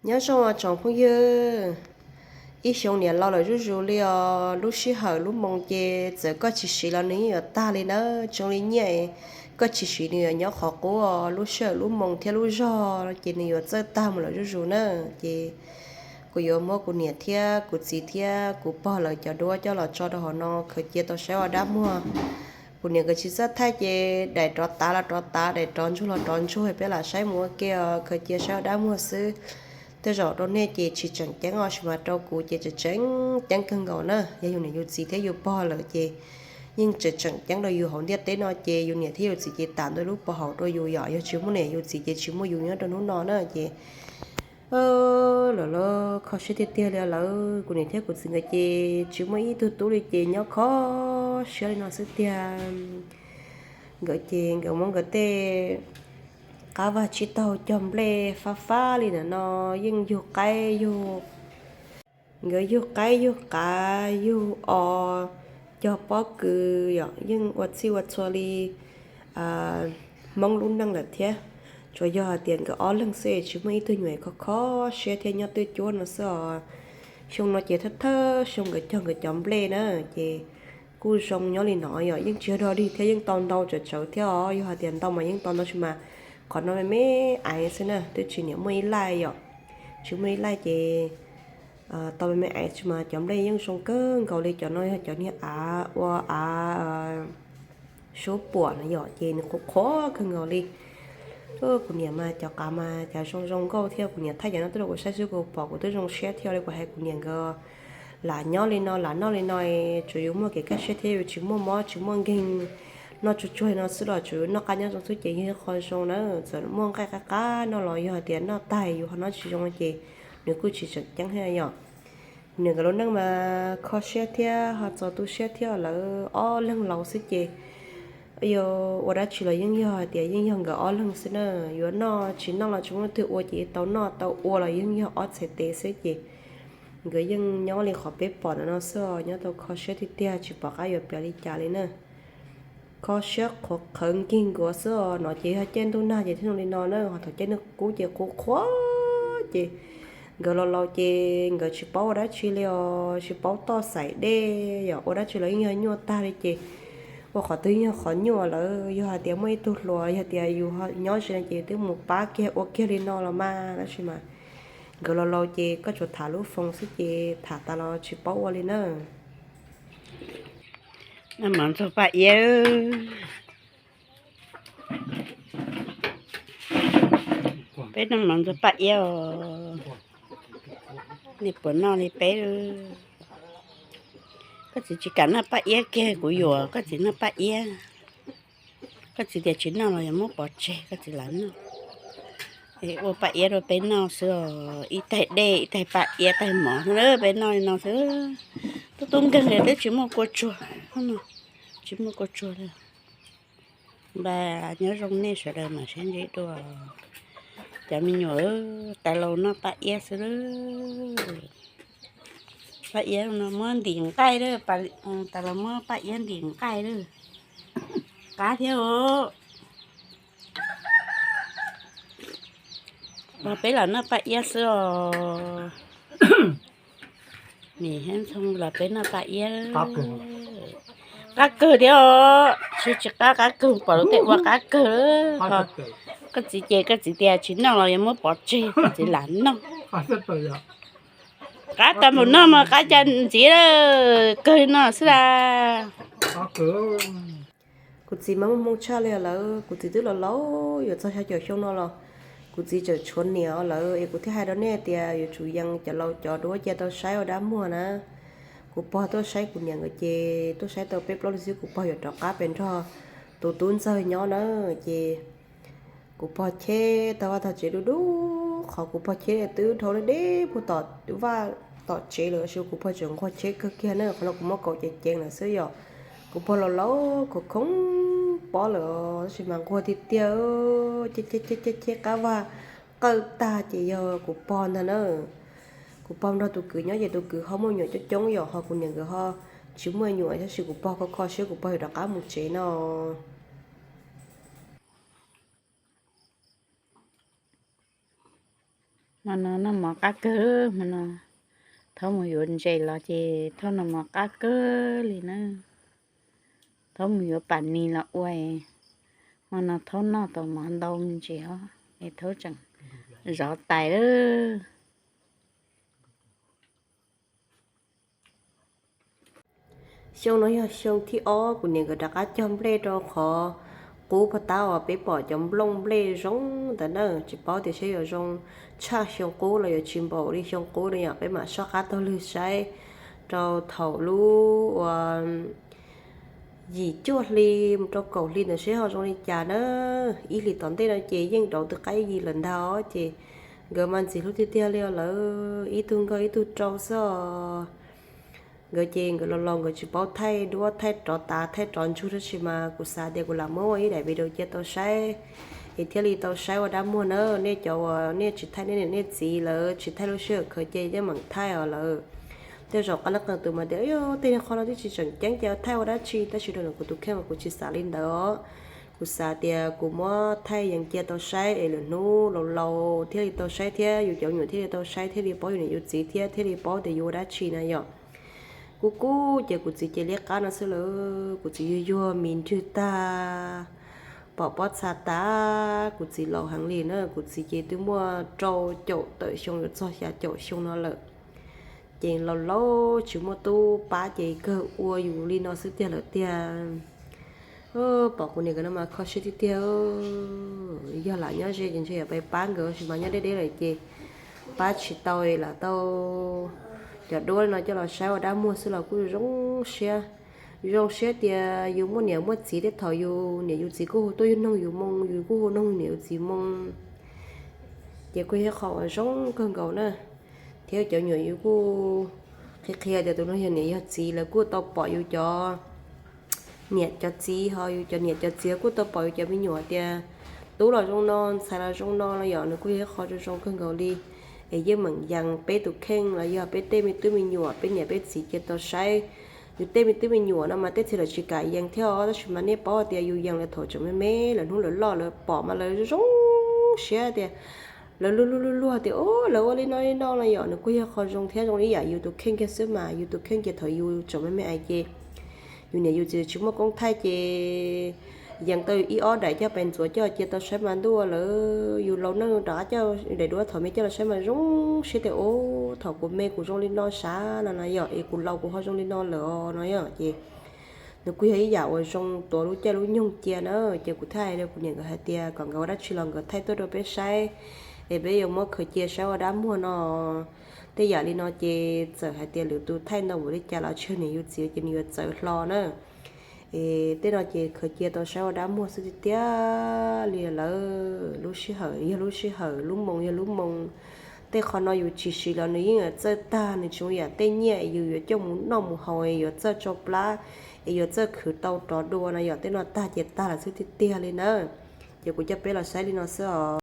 Nyob zoo tsoom phooj ywg, ib xyoo niam laus lawm zuj zus li os. Lub sij hawm lub moo ces txawm koj tsis siv los nws yeej yuav tag li nawb. Zoo li nyiaj, koj tsis siv nws yuav nyob qhov qub os. Lub sij hawm lub moo thiab lub zog ces nws yuav txawj tag mus lawm zuj zus na. Ces kuv yuav muab kuv niam thiab kuv txiv thiab kuv pog lawv cov duab coj los tso rau hauv no, khaws cia tau saib ua dab muag. Kuv niam nkawd tsis txawj thaij ces daim rov tav los rov tav, daim rov ntsuag los rov ntsuag, peb lam saib mus ua ke os, khaws cia saib ua dab muag xwb. Tej zaum rau nej ces tsis tseem ceeb os, tab sis mas rau kuv ces tseem tseem ceeb kawg nkaus na. Yog yus niam yus txiv thiab yus pog lawm ces yeej tseem tseem ceeb rau yus hauv ntiaj teb no ces yus niam thiab yus txiv ces tam ntua lub pov haum rau yus yom. Yog tsis muaj niam yus txiv ces tsis muaj yus nyob rau hnub no na ces lawv lawv kho siab tiag tiag li lawm. Kuv niam thiab kuv txiv nkawd ces tsis muaj ib tug tub li ces nyob kho siab li no xwb tiag. Nkawd ces nkawd muab nkawd tej qab vag tsib taug cog nplej fab fab li ntawm no, yeej yug qaib yug, nkawd yug qaib yug qav yug os, cog pob kws yom, yeej ua txhij ua txhua li Hmoob lub neej lawm thiab. Tsuas yog hais tias nkawd ob leeg xwb, tsis muaj ib tug nyuam kho kho siab thiab nyob twj cuab no xwb os. Xyoo no ces thawj thawj xyoo nkawd cog nkawd cov nplej na, ces kuj zoo nyob li no yom, yeej tsis yog dog dig thiab, yeej tau ntau tsawv tsawv thiab os. Yog hais tias ntau mas yeej tau ntau, tab sis mas qhov no me me aiv xwb na, twb tsis niam muaj ib laij yom, tsis muaj ib laij ces tau me me aiv tab sis mas cov nplej yeej zoo kawg nkaus li. Cov no yog cov niag av ua av suab puam na yom, ces nws qhuav qhuav kawg nkaus li. Kuv niam mas cov qav mas cas zoo zoo nkauj thiab. Kuv niam thaij cov no tuaj rau kuv saib xwb kuv pom kuv twb zoo siab thiab li. Kuv hais kuv niam nkawd lam nyob li no lam noj li no, tsuas yus muaj kev kaj siab thiab yus tsis muaj mob tsis muaj nkeeg, noj tsuag tsuag li no xwb los tsuas yus noj qab nyob zoo xwb ces yog ib qho zoo na. Txawm muaj nqaij qab qab noj los yog hais tias noj tag yus ho noj tsis zoo ces nws kuj tsis tseem ceeb thiab yom. Kuv niam nkawd lub neej mas kho siab thiab ho txaus tu siab thiab, lawv ob leeg laus xwb ces yuav ua dab tsi los yeej yog hais tias yeej yog nkawd ob leeg xwb na. Yuav noj tsis noj los tsis muaj leej twg ua ces tau noj tau ua los yeej yog ob txhais tes xwb ces nkawd yeej nyob li qhov peb pom ntawm no xwb, nyob tau kho siab tiag tiag, tsis pom qab yuav piav li cas li na. Kho siab qhuav qhawv nkig nkuav xwb os. No ces yog caij ntuj nag ces thiaj zoo li no na, ho thaum caij ntuj qub ces qhuav qhuav ces nkawd laus laus ces nkawd tsis paub ua dab tsi li os, tsis paub toj xaim dej yom, ua dab tsi los yeej yog nyuaj tag li ces ua qhov twg yeej yog qhov nyuaj lawm. Yog hais tias muaj ib tug hluas, yog tias yus nyob ze no ces twb mus pab kiag ua kiag li no los mas, tab sis mas nkawd laus laus ces koj tsuas tham lub foos xwb ces tham tas los tsis paub ua li na. Noj mov ntxuag Paj Iab. Peb noj mov ntxuag Paj Iab os. Nej puas noj li peb? Koj txiv tsis kam noj Paj Iab kiag, kuv yuam koj txiv noj Paj Iab. Koj txiv tias tsis noj los yuav muab pov tseg, koj txiv lam noj. Es ua Paj Iab rau peb noj xwb os, ib taig dej ib taig Paj Iab taig mov xwb, peb noj li no xwb. Tub tub nkeeg li twb tsis muaj kua tsuag, tsis muaj kua tsuag li. Npaj nyob zoo nej sawv daws mam sib ntsib dua. Cov me nyuam, tais laus noj Paj Iab xwb. Paj Iab no muab ntim nqaij lawm, tais laus muab Paj Iab ntim nqaij lawm. Qab thiab os. Los peb los noj Paj Iab xwb os. Nim hiab ntxhoo los peb noj Paj Iab. Qab kawg thiab os, tsis tsis qab, qab kawg, pom lawv tej ua qab kawg. Koj txiv ces koj txiv tias tsis noj los yuav muab pov tseg, koj txiv lam noj. Qab tau mus noj mas qab cas ntxiv, kawg no xwb las. Kuv txiv mas muaj hmoo tshaj li lawm, kuv txiv twb laus laus yuav txog xya caum xyoo no los kuv txiv tseem tshuav niam lawm. Es kuv thiaj hais rau nej tias yuav tsum yees cov laus cov duab cia tau saib ua dab muag na. Kuv pog tuaj saib kuv niam nkawd ces tuaj saib tau peb plaub lub xwb, kuv pog yuav rov qab pem nrog tus tub ntxawg nyob na. Ces kuv pog cheb tag vaj tag tsev du du, qhov kuv pog cheb twb dhau deb deb puag tom vaj tom tsev lawm, tab sis kuv pog tseem nquag cheb kawg kiag na. Qhov no kuv muab kaum ceev ceev lawm xwb yom. Kuv pog laus laus khov khoob pob lawm, tab sis mas nquag tiag tiag, cheb cheb cheb cheb qab vaj qawj tag ces yog kuv pog ntag na. Kuv pog nrog tus kwv nyob ces tus kwv ho muaj me nyuam coob coob yom, ho kuv niam nkawd ho tsis muaj me nyuam, tab sis kuv pog kho kho siab kuv pog yuav rov qab mus tsev no. Hmo no noj mov qab kawg, hmo no Thaub mus yuav ntses los ces Thaub noj mov qab kawg li na. Thaub mus yuav pam nis los ua, hmo no Thaub noj tau mov ntau me ntsis os, es Thaub tseem zov tais lawm. Xyoo no yog xyoo thib ob kuv niam nkawd rov qab cog nplej rau qhov qub pag tab uas peb pom cov nplooj nplej zoo ntawd na, tsis paub tias saib yuav zoo tshaj xyoo qub los yuav tsis npaum li xyoo qub no yom, peb mam soj qab taug lw saib rau thaum lub uas yim cuaj hli mus rau kaum hli ntawd saib ho zoo li cas na. Ib hlis tom ntej no ces yeej rauv tus qaib yim lawm ntag os, ces nkawd mas ntxim hlub tiag tiag li os, lawv ib tug nkaug ib tug rau xwb os. Nkawd ces nkawd los los nkawd tsis paub thaij duab thaij rov tav thaij rov ntsug tab sis mas kuv xav tias kuv lam muab ua ib daim video cia tau saib, es thiaj li tau saib ua dab muag na. Nej cov uas nej tsis thaij nej niam nej txiv lawv tsis thaij lub sij hawm khaws cia yeej meem thaij os lawm. Tej zaum qab leej qee tus mas tias, Yog tej qho no twb tsis tseem ceeb ces thaij ua dab tsi? Tab sis rau ntawm kuv tus kheej mas kuv tsis xav li ntawd os. Kuv xav tias kuv muab thaij yees cia tau saib es lwm hnub laus laus thiaj li tau saib thiab yus cov me nyuam thiaj li tau saib thiaj li paub yus niam yus txiv thiab thiaj li paub tias yus ua dab tsi na yom. Kuv kuj ces kuv txiv ces liab qab no xwb lawm, kuv txiv yuag yuag mis nrwg tag, pom pob txha tas, kuv txiv laus heev li na, kuv txiv ces twb muaj rau caum tawm xyoo yuav txog xya caum xyoo no lawm. Ces laus laus tsis muaj tub pab ces kawg ua yus li no xwb tiag lawm tiag. Pom kuv niam nkawd no mas kho siab tiag tiag. Yog lam nyob ze ces ntshe yuav pab nkawd tab sis mas nyob deb deb lawm ces pab tsis tau, lam tau cov duab li no coj los saib ua dab muag xwb los kuj zoo siab. Zoo siab tias yus muaj niam muaj txiv thiab thaum yus niam yus txiv kuj hu tuaj yus noog yus moo, yus kuj hu noog niam yus txiv moo. Ces kuj yog ib qho uas zoo kawg nkaus na. Thiab cov me nyuam yus kuj qhia qhia tias tus no yog niam yog txiv, lawv kuj tau pom yus cov niam cov txiv, ho yus cov niam cov txiv kuj tau pom yus cov me nyuam tias tub los zoo no, ntxhais los zoo no no yom, nws kuj yog ib qho zoo zoo kawg nkaus li. Es yeej meem yees peb tus kheej los yog peb tej me tub me nyuam, peb niam peb txiv cia tau saib. Yus tej me tub me nyuam no mas tej txhia lawv tsis kam yees thiab os, tab sis mas nej paub tias yus yees lawv thaum tseem me me, lawv hnub lawv loj lawv pom mas lawv zoo siab tias lawv luag luag luag luag tias, Ub, lawv ua li no li no no yom, nws kuj yog qho zoo thiab zoo li yam yus tus kheej kiag xwb mas. Yus tus kheej ces thaum yus tseem me me es ces yus niam yus txiv tsis muaj koob thaij ces yees tau ib ob daim coj pes ntxuav coj cia tau saib mas ntuj, lawv yus laus neej rov qab coj daim duab thaum me coj los saib mas zoo siab tias, Ub, thaum kuv me kuv zoo li no sav no no yom, es kuv laus kuv ho zoo li no lawm os no yom. Ces nws kuj yog ib yam uas zoo tuav lub caij lub nyoog cia na. Ces kuv thiaj hais rau kuv niam nkawd hais tias kom nkawd ua dab tsi los nkawd thaij tuaj rau peb saib, es peb yuav muab khaws cia saib ua dab muag no. Tej yam li no ces txawm hais tias lwm tus thaij ntau npaum li cas los tsis yog niam yus txiv ces nws yuav txawv hlo na. Es tej no ces khaws cia tau saib ua dab muag xwb tiag tiag li lawm. Lub sij hawm yog lub sij hawm, lub moo yog lub moo. Tej qho no yus tsis siv los nws yeej txawj tag, nws tsis zoo yam tej nyiaj yus yuav coj mus noj mus haus es yuav txawj tsau plab, es yuav txawj khwv tau rov dua no yom, tej no tag ces tag lawm xwb tiag tiag li na. Ces kuv coj peb los saib li no xwb os.